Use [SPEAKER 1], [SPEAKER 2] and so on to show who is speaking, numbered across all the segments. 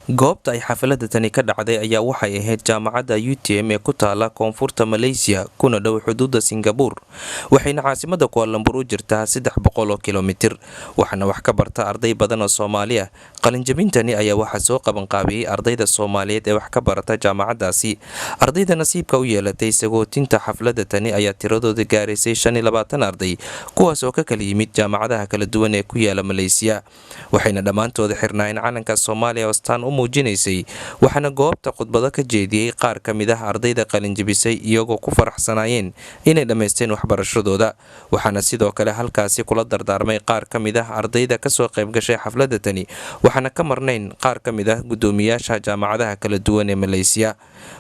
[SPEAKER 1] Goobta ay xafladda tani ka dhacday ayaa waxay ahayd jaamacadda UTM ee ku taala koonfurta Malaysia, kuna dhow xuduudda Singabuur, waxayna caasimada Kuala Lumpur u jirtaa 300 kilomitir. Waxaana wax ka barta arday badan oo Soomaali ah. Qalinjabintani ayaa waxaa soo qabanqaabiyey ardayda Soomaaliyeed ee wax ka barata jaamacaddaasi. Ardayda nasiibka u yeelatay sagootinta xafladda tani ayaa tiradooda gaaraysay 25 arday, kuwaas oo ka kala yimid jaamacadaha kala duwan ee ku yaala Malaysiya, waxayna dhammaantooda xirnaayeen calanka Soomaaliya oo astaan u muujinaysay. Waxaana goobta khudbado ka jeediyey qaar ka mid ah ardayda qalinjabisay, iyagoo ku faraxsanaayeen inay dhammaysteen waxbarashadooda. Waxaana sidoo kale halkaasi kula dardaarmay qaar ka mid ah ardayda kasoo qaybgashay xafladda tani, waxaana ka marnayn qaar ka mid ah gudoomiyaasha jaamacadaha kala duwan ee Malaysiya,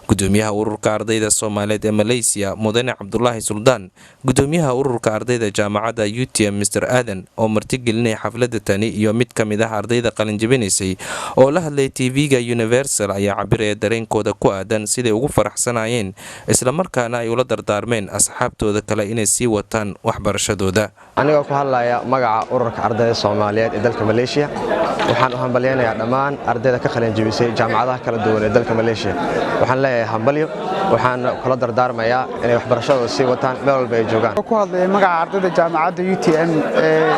[SPEAKER 1] gudoomiyaha ururka ardayda Soomaaliyeed ee Malaysiya, mudane Cabdulaahi Suldaan, gudoomiyaha ururka ardayda jaamacadda UTM, Mr Aadan, oo martigelinaya xafladda tani, iyo mid ka mid ah ardayda qalinjabinaysay oo la hadlay TV-ga Universal ayaa cabiraya dareenkooda ku aadan siday ugu faraxsanaayeen, islamarkaana ay ula dardaarmeen asxaabtooda kale inay sii wataan waxbarashadooda.
[SPEAKER 2] Anigoo ku hadlaya magaca ururka ardayda Soomaaliyeed ee dalka Maleeshiya, waxaan u hambalyaynayaa dhammaan ardayda ka qalinjabisay jaamacadaha kala duwan ee dalka Maleeshiya. Waxaan leeyahay hambalyo, waxaan kula dardaarmayaa inay waxbarashadooda sii wataan meel walba ay joogaan.
[SPEAKER 3] Ku hadlaya magaca ardayda jaamacadda UTM ee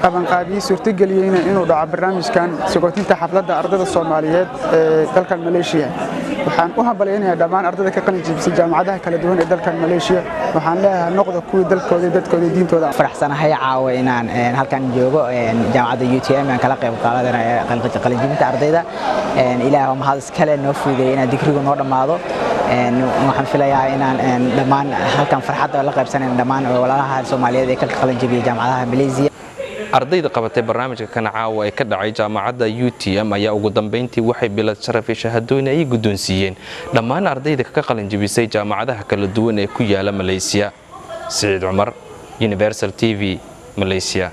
[SPEAKER 3] qabanqaabiyey, suurtageliyeyna inuu dhaco barnaamijkan sagootinta xafladda ardayda Soomaaliyeed ee dalkan Maleeshiya, waxaan u hambalyaynayaa dhammaan ardayda ka qalin jebisay jaamacadaha kala duwan ee dalkan Maleeshiya. Waxaan leeyahay, noqda kuwii dalkooda, dadkooda, diintooda.
[SPEAKER 4] Faraxsanahay caawa inaan halkan joogo jaamacadda UTM, aan kala qayb qaadanaya qalinjebinta ardayda. Ilaah mahad iskale noo fududeeyay inaan digrigu noo dhammaado. Waxaan filayaa inaan dhammaan halkan farxadda la qaybsanayn dhammaan walaalaha Soomaaliyeed ee ka qalinjebiyay jaamacadaha Malaysia.
[SPEAKER 1] Ardayda qabatay barnaamijka kan caawa ee ka dhacay jaamacadda UTM ayaa ugu dambeyntii waxay bilad sharaf iyo shahaadooyin ay guddoonsiiyeen dhammaan ardayda ka qalinjibisay jaamacadaha kala duwan ee ku yaala Malaysiya. Siciid Cumar, Universal TV, Malaysia.